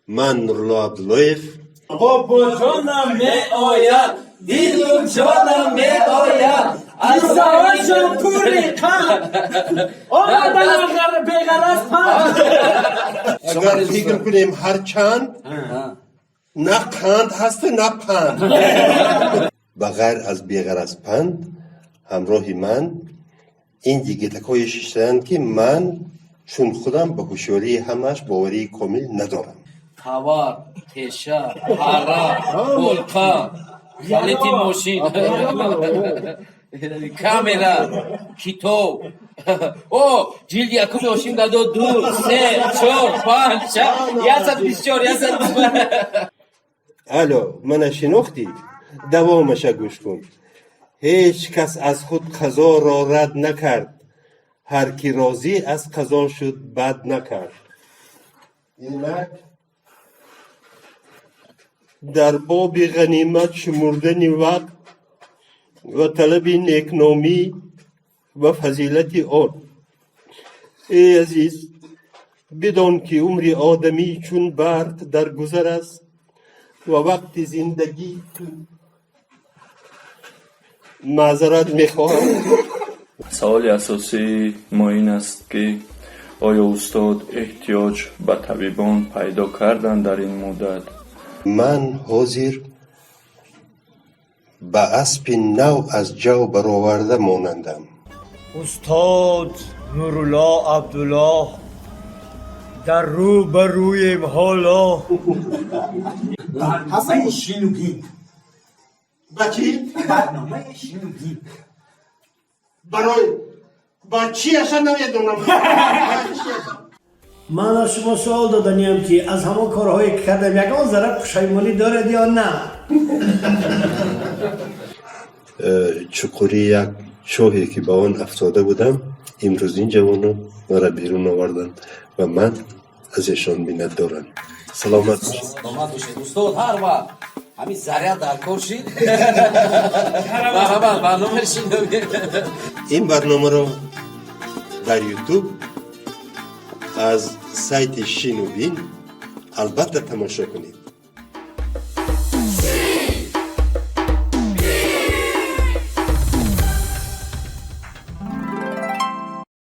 Ман Нурулло Абдуллоев. Бобоҷонам меояд, дилу ҷонам меояд. Савашон пури қанд омадан, беғараз панд. Агар фикр кунем ҳарчанд, на қанд ҳасту, на панд. Ба ғайр аз беғараз панд, ҳамроҳи ман ин дигитакҳое шиштаанд, ки ман чун худам ба ҳушёрии ҳамааш боварии комил надорам. Товар, теша, пара, болқа, калити мошин, камера, китоб. О, ҷилди якуми ошим гадо, ду, се, чор, панҷ, шаш, 124, 125. Алло, мана шинохтӣ, давомаша гӯш кун. Ҳеҷ кас аз худ қазоро рад накард, ҳар ки розӣ аз қазо шуд, бад накард. Инак, дар боби ғанимат шумурдани вақт ва талаби некномӣ ва фазилати он. Эй азиз, бидон, ки умри одамӣ чун барқ дар гузар аст ва вақти зиндагӣ. Маъзарат мехоҳам. Саволи асосии мо ин аст, ки оё устод эҳтиёҷ ба табибон пайдо карданд дар ин муддат? Ман ҳозир ба аспи нав аз ҷав бароварда монандам. Устод Нурулло Абдуллоҳ, дар рӯ ба рӯем ҳоло. Барномаи Шинубин. Ба чӣ? Барномаи Шинубин. Барои ба чиаша намедонам. Ман аз шумо суол доданиям, ки аз ҳамон корҳое, ки кардам, ягон зарра пушаймонӣ доред ё на? Чуқури як чоҳе, ки ба он афтода будам, имрӯз ин ҷавонон маро берун оварданд ва ман аз эшон миннатдорам. Саломат бошед. Саломат бошед, устод. Ҳар вақт ҳамин заряд дар кор шид, марҳамат, барномаи Шинубин. Ин барномаро дар Ютуб аз сайти Шинубин албатта тамошо кунед.